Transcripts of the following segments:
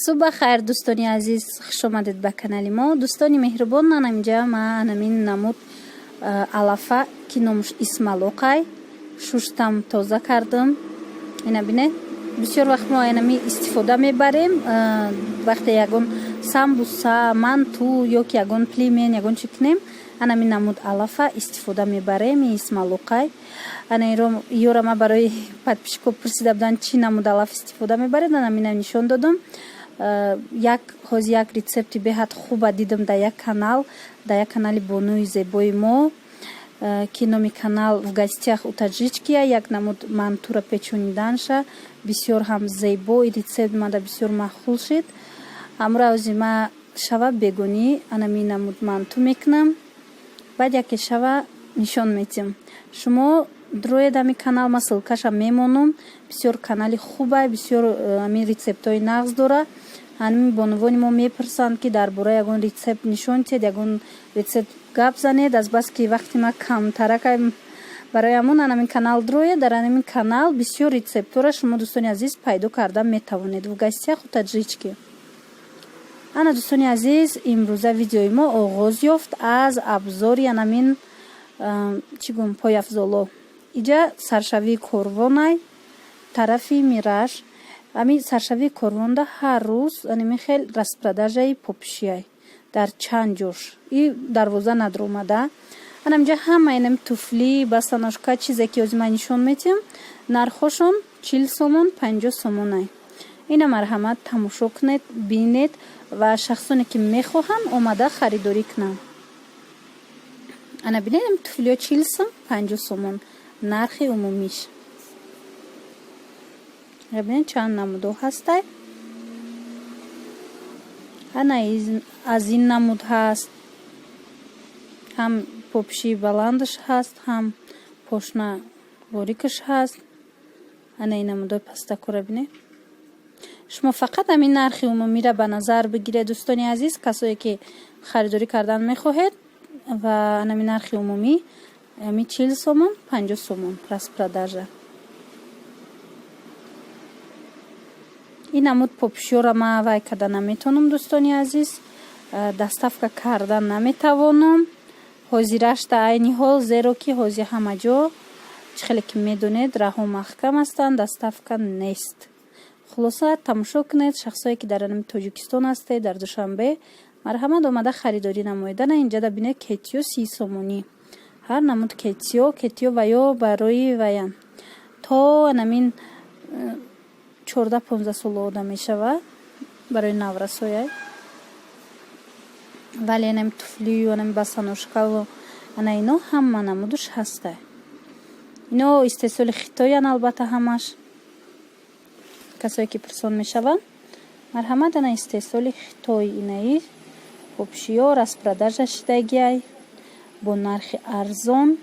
Субҳ хайр, дӯстони азиз, хуш омадед ба канали мо. Дӯстони меҳрубон, ман инҷа ман ҳамин намуд алафа, ки номаш исмалоқай, шуштам, тоза кардам. Ина бинед, бисёр вақт мо инами истифода мебарем, вақте ягон самбуса, манту ё ки ягон пельмень, ягон чи кунем, анамин намуд алафа истифода мебарем. Исмалоқай. Ана ёра ма барои подписчико пурсида буданд, чӣ намуд алаф истифода мебаред, анамина нишон додам. Як ҳози як рецепти беҳад хуба дидам дар як канал, дар як канали бонуи зебои мо, ки номи канал «В гостях у таджички». Як намуд мантура печониданша бисёр ҳам зебо, и рецепт мада бисёр маъқул шид. Ҳамура ҳози ма шава бегонӣ анами намуд манту мекунам, баъд яке шава нишон метиҳам. Шумо дроед ами канал, ма ссылкаша мемонам. Бисёр канали хуба, бисёр ами рецептҳои нағз дора. Ҳамин бонувони мо мепурсанд, ки дар бораи ягон рецепт нишон диҳед, ягон рецепт гап занед. Азбаски вақти ма камтарак, барои ҳамон анамин канал дроед. Дар анамин канал бисёр рецептҳоро шумо, дӯстони азиз, пайдо карда метавонед. «В гостях у таджички». Ана, дӯстони азиз, имрӯза видеои мо оғоз ёфт аз абзори анамин, чӣ гум, пойафзоло. Иҷа саршавии корвонай, тарафи Мираш. Ами саршавии корвонда ҳар рӯз анами хел распродажаи попишияй дар чанд ҷош и дарвоза надромада. Анаминҷа ҳама инами туфли, босоножка, чизе ки ҳозир ман нишон метиҳам, нархҳошон 40 сомон, 50 сомонай. Ина марҳамат, тамошо кунед, бинед ва шахсоне ки мехоҳанд, омада харидорӣ кунанд. Ана бинед, туфлиҳо 40 сом, 50 сомон нархи умумиш. Бинед, чанд намудҳо ҳастай. Ана аз ин намуд ҳаст, ҳам попишии баландаш ҳаст, ҳам пошна борикаш ҳаст. Ана ин намудҳои пастакора бинед. Шумо фақат ҳамин нархи умумиро ба назар бигиред, дӯстони азиз, касое ки харидорӣ кардан мехоҳед, ва анами нархи умумӣ ами 40 сомон, 50 сомон распродажа. Ин намуд попишиёра ма вай карда наметавонам, дӯстони азиз, доставка карда наметавонам ҳозирашта, айни ҳол, зеро ки ҳозир ҳама ҷо, чӣ хеле ки медонед, раҳо маҳкам ҳастанд, доставка нест. Хулоса, тамошо кунед. Шахсое ки дар анами Тоҷикистон ҳастед, дар Душанбе, марҳамат, омада харидорӣ намоед. Ана инҷада бинед, кетиё 30 сомонӣ, ҳар намуд кетиё. Кетиё ва ё барои ваян то анамин 14-15 сола одам мешавад, барои наврасояй. Вале анами туфлию анами босоножкаву ана ино ҳама намудуш ҳастай. Ино истеҳсоли Хитоян, албатта, ҳамаш. Касое ки пурсон мешаванд, марҳамат, ана истеҳсоли Хитой. Инаи попшиё распродажа шидагиай бо нархи арзон.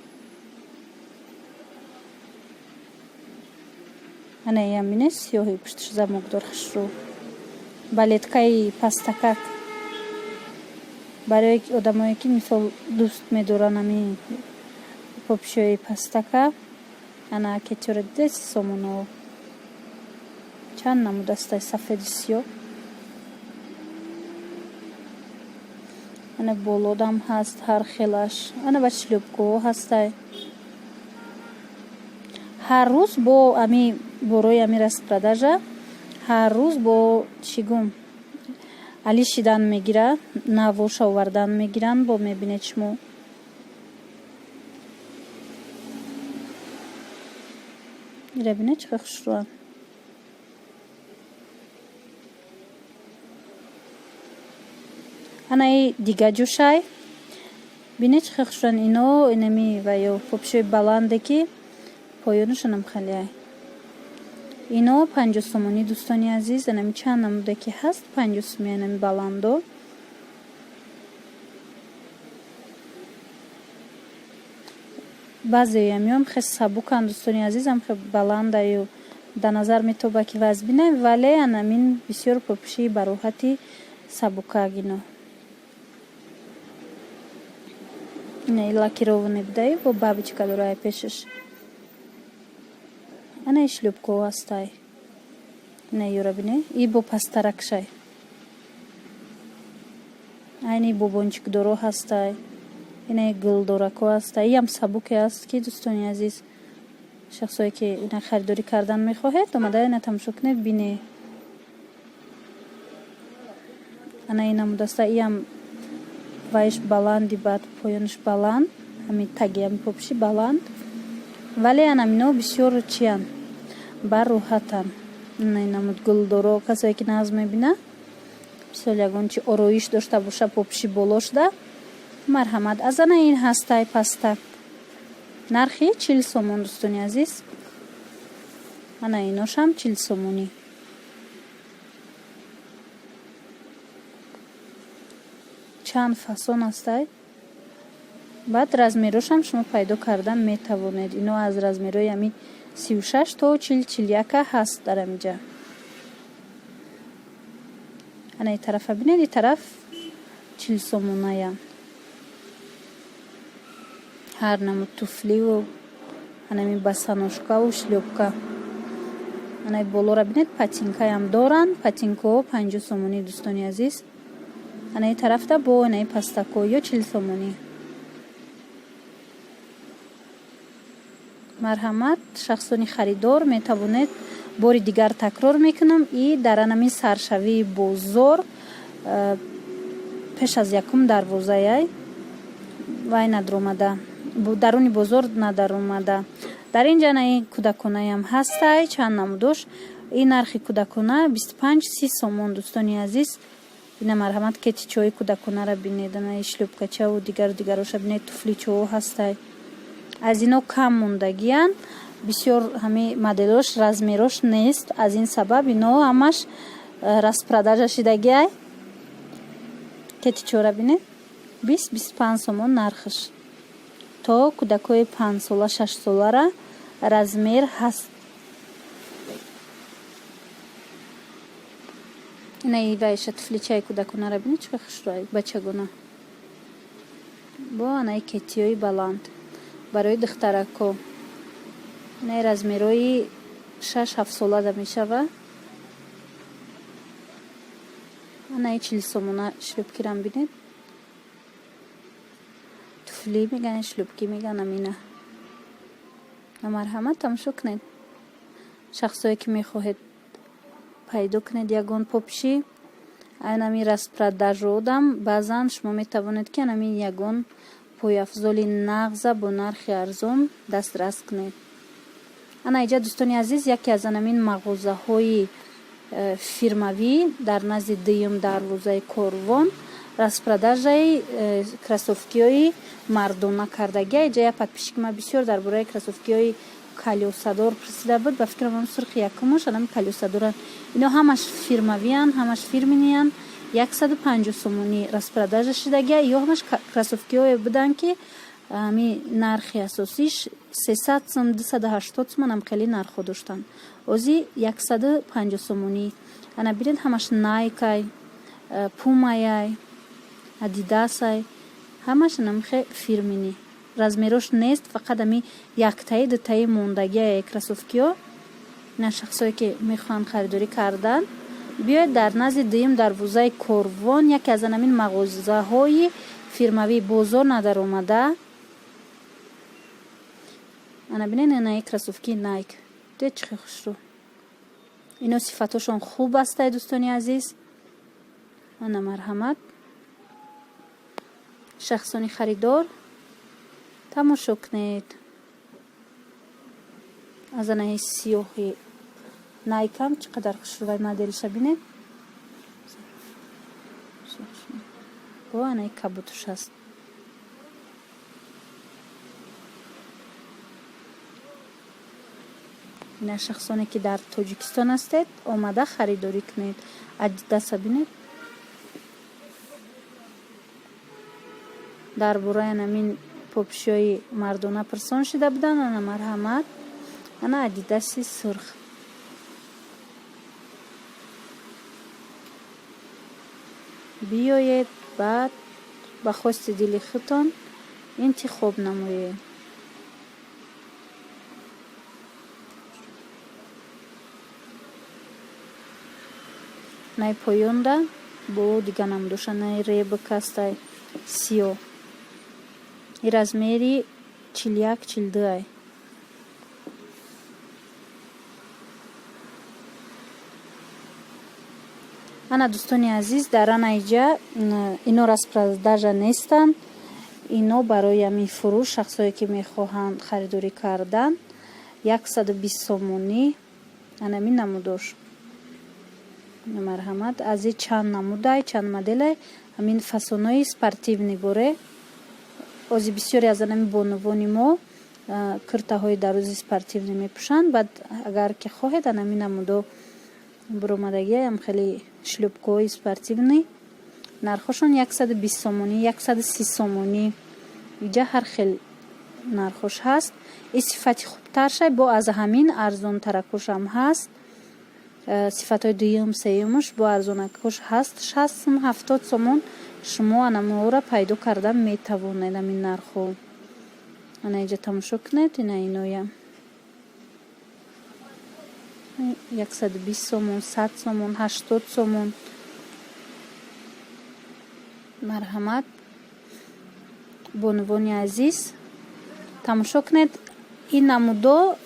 Ана иам бинед, сиёҳи, пушташ замокдор, хушрӯ, балеткаи пастакак, барои одамое ки, мисол, дӯст медоранд ами попшиёи пастака. Ана кетиёро дидед, 30 сомоно, чанд намуд астай, сафеди, сиёҳ. Ана болодам ҳаст ҳар хелаш. Ана ба шлёпкаҳо ҳастай. Ҳар рӯз бо ами борои ами распродажа, ҳар рӯз бо, чӣ гум, али шидан мегирад, навоша овардан мегиранд. Бо мебинед шумо. Ира бинед, чӣ қадр хушрӯанд. Анаи дига ҷӯшай, бинед, чӣ хел хушрӯянд ино. Инами ва ё попшои баланде, ки поёнашонам хелеай. Ино 50 сомонӣ, дӯстони азиз. Анами чанд намуде ки ҳаст, 50 сомӣ, анами баландо. Баъзеямиём хел сабуканд, дӯстони азизам, хел баландаю дар назар метоба, ки вазбина, вале анамин бисёр попишии бароҳати сабукак ино. Ина лакированный будаи, бо бабочка дорай пешаш. Ана шлёпкаҳо ҳастай. Ина ёра бине, и бо пастаракшай. Айни бобончикдоро ҳастай, инаи гулдорако ҳастай. Иам сабуке аст, ки, дӯстони азиз, шахсое ки ина харидорӣ кардан мехоҳед, омада ина тамошо кунед, бине. Ана ин намудаста, иам вайш баланди, баъд поёнаш баланд, ҳами таги ҳами попиши баланд, вале анамино бисёр чиян, бароҳатан. Ина ин намуд гулдоро, касое ки нағз мебина, мисол, ягон чи ороиш дошта боша, попиши боло шуда, марҳамат. Аз ана ин ҳастай паста, нархи 40 сомон, дӯстони азиз. Ана иношам 40 сомонӣ. Чанд фасон ҳастай, баъд размерошам шумо пайдо карда метавонед. Ино аз размерои ҳами 36 то 40, 41-а ҳаст дар ҳамиҷа. Ана и тарафа бинед, и тараф 40 сомонаян. Ҳар намуд туфливу анами босоножкаву шлёпка. Анаи болора бинед, ботинкаям доранд, ботинкаҳо 50 сомонӣ, дӯстони азиз. Анаи тарафта бо анаи пастако ё 40 сомонӣ. Марҳамат, шахсони харидор метавонед. Бори дигар такрор мекунам, и дар анами саршавии бозор, пеш аз якум дарвозаяй вай надромада, даруни бозор надаромада. Дар ин ҷа анаи кӯдаконаям ҳастай, чанд намудош. Ин нархи кӯдакона 25-30 сомон, дӯстони азиз. Ина, марҳамат, кетичои кӯдаконара бинед, анаи шлёпкачаву дигару дигароша бинед, туфличоҳо ҳастай. Аз ино кам мондагиянд бисёр, ҳами моделош, размерош нест. Аз ин сабаб ино ҳамаш распродажа шидагиай. Кетичора бинед, 20-25 сомон нархаш. То кӯдакҳои 5-сола, 6-солара размер ҳаст. Инаи вайша, туфличаи кӯдаконара бинед, чӣ хушрӯай, бачагона. Бо анаи кетиҳои баланд барои духтарако, инаи размерои 6-7 сола да мешава. Анаи 40 сомона шлёпкирам бинед, туфли меган, шлёпки меган амина. Марҳамат, тамошо кунед. Шахсое ки мехоҳед пайдо кунед ягон попиши, анами распродажодам баъзан шумо метавонед, ки анами ягон пойафзоли нағза бо нархи арзон дастрас кунед. Ана иҷа, дӯстони азиз, яке аз анамин мағозаҳои фирмавӣ дар назди дуюм дарвозаи корвон распродажаи кроссовкиҳои мардона кардагия. Иҷа як подписчики ма бисёр дар бораи кроссовкиҳои колёсадор пурсида буд. Ба фикрам, сурхи якумош анами колёсадоранд. Ино ҳамаш фирмавиянд, ҳамаш фирменныянд. 150 сомонӣ распродажа шидагия. Ё ҳамаш кроссовкиҳое буданд, ки ами нархи асосиш 300 сум, 280 сумон ам хеле нархҳо доштанд. Ози 150 сомонӣ. Ана бинед, ҳамаш Найкай, Пумаяй, Адидасай, ҳамаш анамихе фирменный. Размерош нест, фақат ами яктаи, дутаи мондагия кроссовкиҳо. Ина, шахсое ки мехоҳанд харидорӣ кардан, биёед дар назди дуюм дарвозаи корвон, яке аз анамин мағозаҳои фирмавӣ, бозор надаромада. Ана бинед, инаи кроссовки Найк де чӣ хел хушрӯ. Ино сифатҳошон хуб астай, дӯстони азиз. Ана, марҳамат, шахсони харидор, тамошо кунед. Аз анаи сиёҳи Найкам чӣ қадар хушрӯвай, моделиша бинед. Бо анаи кабутуш аст. Ина, шахсоне ки дар Тоҷикистон ҳастед, омада харидорӣ кунед. Адидаса бинед. Дар бораи анамин попишҳои мардона пурсон шида буданд. Ана, марҳамат, ана Адидаси сурх. Биёед, баъд ба хости дили худтон интихоб намоед. Най поёнда Бо дигар намудоша наи Reebok ҳастай сиёҳ. И размери 41, 42 ай. Ана, дӯстони азиз, дар ана иҷа ино распродажа нестанд, ино барои ҳамин фурӯш, шахсое ки мехоҳанд харидорӣ кардан, 120 сомонӣ анамин намудош. Марҳамат, аз и чанд намудай, чанд моделай, ҳамин фасонои спортивный боре. Ози бисёре аз анами бонувони мо киртаҳои дарози спортивный мепӯшанд. Баъд агар ки хоҳед, анами намудо буромадагиам, хеле шлёпкаҳои спортивный, нархошон 120 сомонӣ, 130 сомонӣ. Иҷа ҳар хел нархош ҳаст. И сифати хубтаршай, бо аз ҳамин арзонтаракошам ҳаст. Сифатҳои дуюм, сеюмаш бо арзонакош ҳаст, 60 сум, 70 сомон шумо анаморо пайдо карда метавонед ҳамин нархҳо. Ана иҷа тамошо кунед, ина иноя 120 сомон, 100 сомон, 80 сомон. Марҳамат, бонувони азиз, тамошо кунед. Ин намудо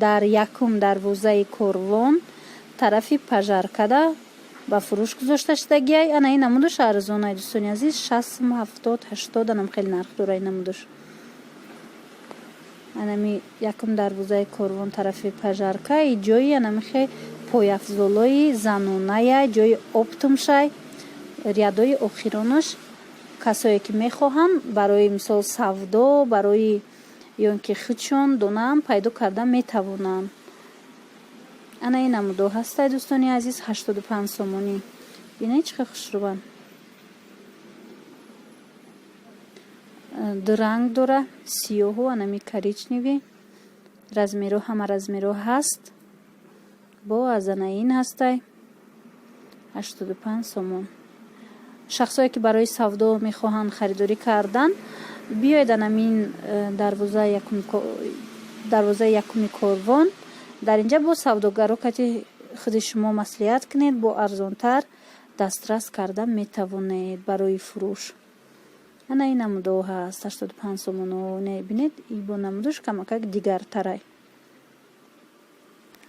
дар якум дарвозаи корвон, тарафи пожаркада ба фурӯш гузошта шудагиай. Ана ин намудош арзонай, дӯстони азиз, 60 сум, 70, 80, анам хеле нарх дора ин намудош. Анами якум дарвозаи корвон, тарафи пожарка, и ҷои анамихе пойафзолои заноная, ҷои оптомшай, рядои охиронаш. Касое ки мехоҳанд барои мисол савдо, барои ё ин ки худшон донаам пайдо карда метавонанд. Ана ин намудо ҳастай, дӯстони азиз, 85 сомонӣ. Бинед, чӣ хел хушрӯбанд. Ду ранг дора, сиёҳу анами коричневый. Размеро, ҳама размеро ҳаст. Бо аз ана ин ҳастай, 85 сомон. Шахсое ки барои савдо мехоҳанд харидорӣ кардан, биёед анамин дарвозаи якуми корвон. Дар инҷа бо савдогаро кати худи шумо маслиҳат кунед, бо арзонтар дастрас карда метавонед барои фурӯш. Ана ин намудо ҳаст, 85 сомоно. Бинед, и бо намудош камакак дигартарай,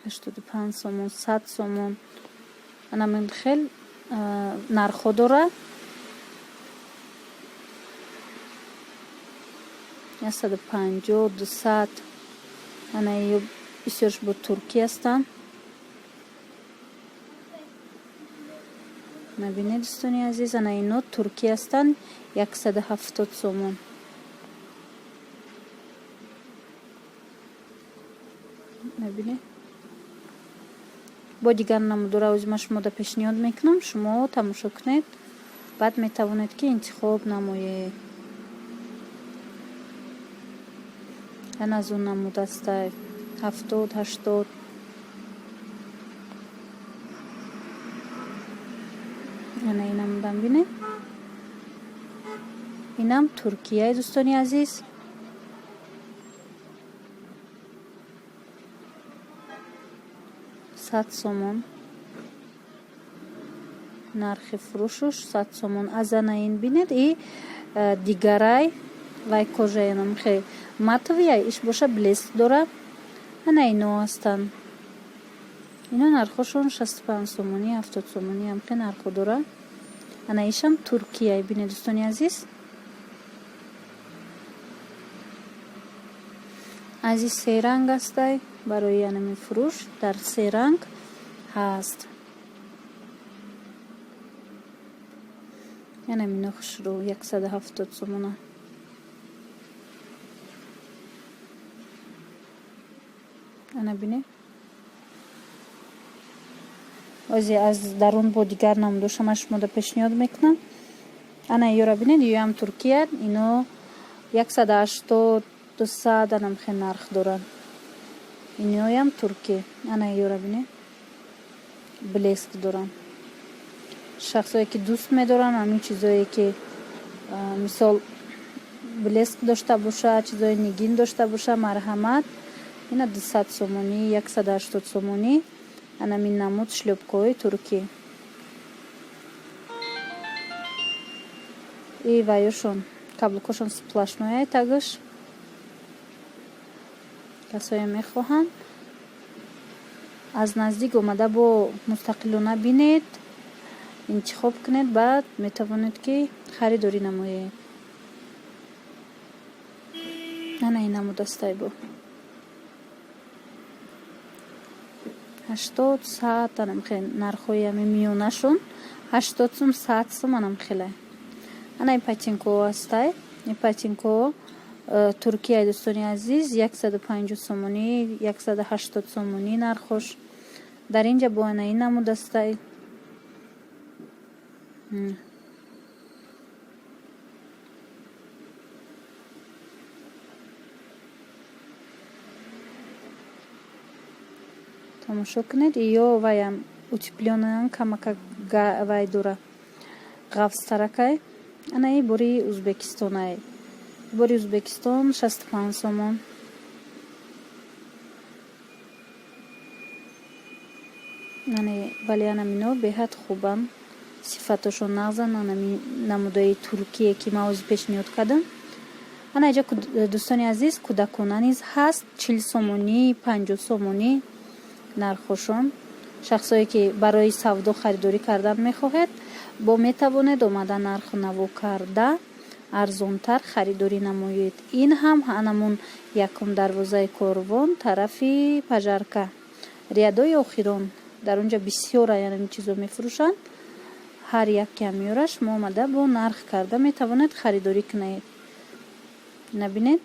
85 сомон, 100 сомон, анамин хел нархҳо дора. 150, 200. Ана ё бисёрш бо туркӣ ҳастанд. Набинед, дӯстони азиз, ана ино туркӣ ҳастанд, 170 сомон. Набинед, бо дигар намудора ози ман шумода пешниҳод мекунам, шумо тамошо кунед, баъд метавонед ки интихоб намоед. Ана аз он намуд ҳастай, 70, 80. Ана ин намудам бинед, инам туркияи, дӯстони азиз. 100 сомон нархи фурӯшуш, 100 сомон. Аз ана ин бинед, и дигарай вай кожаянам хе матовый, иш боша блеск дора. Ана ино ҳастанд, ино нархошон 65 сомонӣ, 70 сомонӣ ҳам хе нархҳо дора. Ана ишам туркияй, бинед, дӯстони азиз. Аз и се ранг ҳастай барои анами фурӯш, дар се ранг ҳаст. Янамино хушрӯ, 170 сомона. Ана бинед, ози аз дарун бо дигар намудоша ман шумода пешниҳод мекунам. Ана ёра бинед, ёям туркия, ино 180, 200, анам хел нарх доранд. Иноям туркӣ. Ана ёра бинед, блеск доранд. Шахсое ки дӯст медоранд ҳамин чизое ки мисол блеск дошта боша, чизои нигин дошта боша, марҳамат, ина 200 сомонӣ, 180 сомонӣ, анамин намуд шлёпкаҳои туркӣ. И ваёшон каблукошон сплошной тагаш. Касое мехоҳанд, аз наздик омада бо мустақилона бинед, интихоб кунед, баъд метавонед, ки харидорӣ намоед. Ана ин намудастай бо 80, 100, анам хел нархҳои ами миёнашон 80 сум, 100 сум, анам хелай. Ана ин ботинкаҳо ҳастай. Ин ботинкаҳо туркия, дӯстони азиз, 150 сомонӣ, 180 сомонӣ нархош. Дар инҷа бо ана ин намудастай. Тамошо кунед, ё ваям утеплённыян, камака вай дора, ғафзтаракай. Ана и бори Узбекистонай, бори Узбекистон 65 сомон. Вале анамино беҳад хубанд, сифатошон нағзанд. Анами намудаи туркие, ки ман ҳозир пешниҳод кардам. Ана иҷа, дӯстони азиз, кӯдакона низ ҳаст, 40 сомонӣ, 50 сомонӣ нархошон. Шахсое, ки барои савдо харидорӣ кардан мехоҳед, бо метавонед омада нарху наво карда, арзонтар харидорӣ намоед. Ин ҳам анамун якум дарвозаи Корвон, тарафи Пожарка, рядои охирон. Дар он ҷа бисёр аян чизо мефурӯшанд. Ҳар як камёраш мо омада бо нарх карда метавонед харидорӣ кунед. Набинед,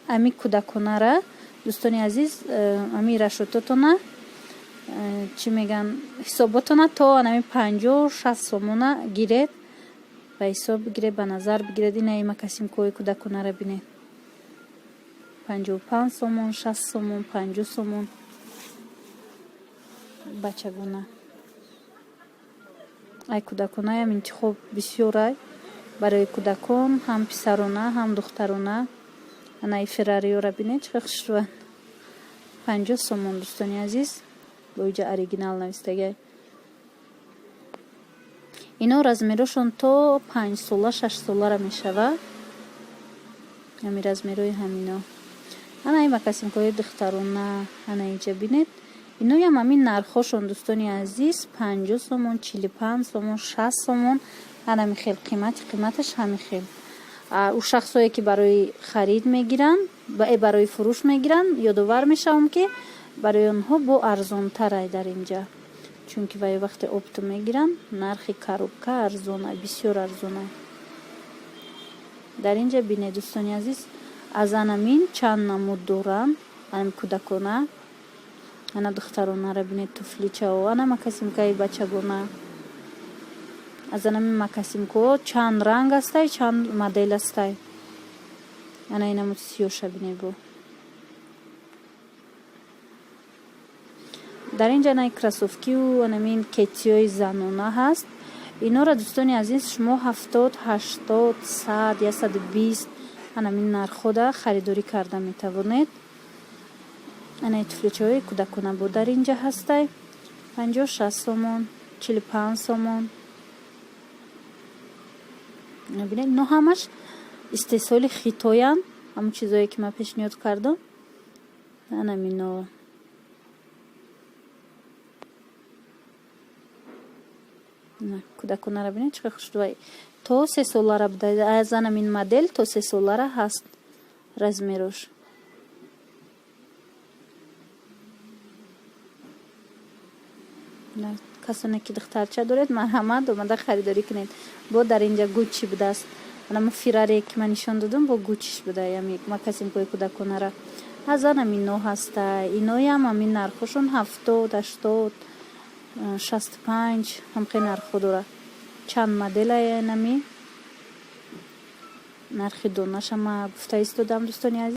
ами кӯдаконара, дӯстони азиз, ами расчётотона, чӣ меган, ҳисоботона то анами 50, 60 сомона гиред, ба ҳисоб бигиред, ба назар бигиред. Инаи мокасинкаҳои кӯдаконара бинед, 55 сомон, 60 сомон, 50 сомон, бачагона. Ай кӯдаконаям интихоб бисёрай барои кӯдакон, ҳам писарона, ҳам духтарона. Анаи Феррариёра бинед, чӣ хушрӯянд, 50 сомон, дӯстони азиз. Бо иҷа оригинал навистагай. Ино размерошон то 5 сола, 6 солара мешавад, ҳами размерои ҳамино. Ана ин мокасинкаҳои духтарона, ана иҷа бинед, иноям ҳамин нархҳошон, дӯстони азиз, 50 сомон, 45 сомон, 60 сомон, анами хел қимати, қиматаш ҳами хел. Ӯ шахсое, ки барои харид мегиранд, барои фурӯш мегиранд, ёдовар мешавам, ки барои онҳо бо арзонтарай дар инҷа, чунки вай вақте оптом мегиранд, нархи коробка арзона, бисёр арзона. Дар инҷа бинед, дӯстони азиз, аз анамин чанд намуд доранд, анами кӯдакона. Ана духтаронара бинед, туфличао, ана мокасинкаи бачагона. Аз анами мокасинкаҳо чанд ранг ҳастай, чанд модел ҳастай. Ана инамуд сиёша бинед. Бо дар инҷа анаи кроссовкиву анамин кетсиҳои занона ҳаст. Инора, дӯстони азиз, шумо 70, 80, 100, 120, анамин нархҳода харидорӣ карда метавонед. Анаи туфличаҳои кӯдакона бо дар инҷа ҳастай, 50, 60 сомон, 45 сомон. Бинед, ино ҳамаш истеҳсоли Хитоянд, ҳамон чизое, ки ман пешниҳод кардам, анамино. Кӯдаконара бинед, чӣ хушрӯй, то 3 солара буда. Аз анамин модел то 3 солара ҳаст размерош. Касоне, ки духтарча доред, марҳамат, омада харидорӣ кунед. Бо дар инҷа Гуччи будааст. Анама Ферраре, ки ман нишон додам, бо Гуччиш буда. Ями мокасинкои кӯдаконара аз анамино ҳаста. Иноям ҳамин нархҳошон 70, 80, 65, ҳамхел нархҳо дорад. Чанд моделая, нами нархи донаша ма гуфта истодам, дӯстони азиз.